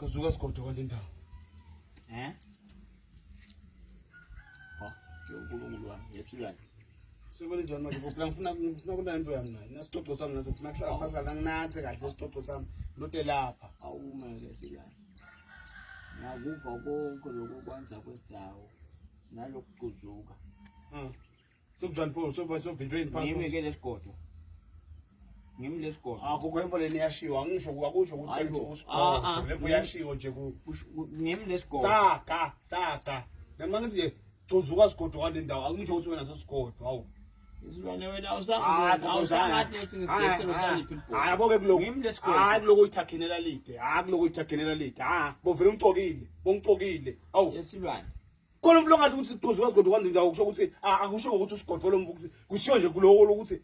Kuzuka sigodo kanti indawo. Eh? Ha, uNkulunkulu wami, yesilwane. Sebona njani manje ngoba ngifuna ngifuna kuna into yami nayo. Nasicoco sami naso ngifuna kuhlala phansi la nginathe kahle isicoco sami. Ndote lapha. Awume ke silwane. Ngakuva konke lokhu kwanza kwedzawo nalokucuzuka. Sekunjani pho? Soba sovinjwe yini phansi? Ngimi ke lesigodo. Ngimi lesigodo. Ah, kukho imvo leni yashiwa, angisho akusho ukuthi Hayi sengithi bo. usigodo. Ah, ah. Lemvo yashiwo nje ku Ngimi lesigodo. saga, saga. Noma ngithi nje cuzuka sigodo kwale ndawo, angisho ukuthi wena sosigodo, hawu. Isilwane wena Hayi, awusangiboni, awusangathi ukuthi ngisigesele usaliphi ibhola. Hayi, yabo ke kuloko. Ngimi lesigodo. Hayi kuloko uyithakhinela lide. Hayi kuloko uyithakhinela lide. Ah, bovele ungicokile, bongicokile. Hawu. Yesilwane. Khona umfula ongathi ukuthi cuzuka sigodo kwale ndawo kusho ukuthi akusho ukuthi usigodo lo mfu kushiwo nje kuloko lokuthi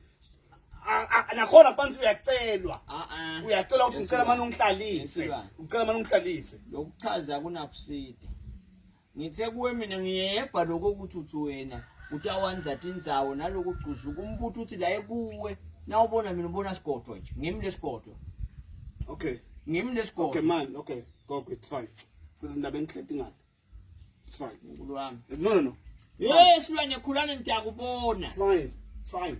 nakhona phansi uyacelwa. Ah ah. Uyacela ukuthi ngicela manje ungihlalise. Yesilwane. Ucela manje ungihlalise. Lokuchaza kunakusida. Ngithe kuwe mina ngiyeva lokho ukuthi uthi wena utawanza tindzawo naloku gcuzuka umbuto uthi la ekuwe nawubona mina ubona sigodo nje ngimi lesigodo Okay. ngimi lesigodo Okay man, okay. Gogo, it's fine. Cela indaba engihleti ngale. It's fine. Nkulunkulu wami No no no. Yes silwane khulane ngiyakubona It's fine. It's fine.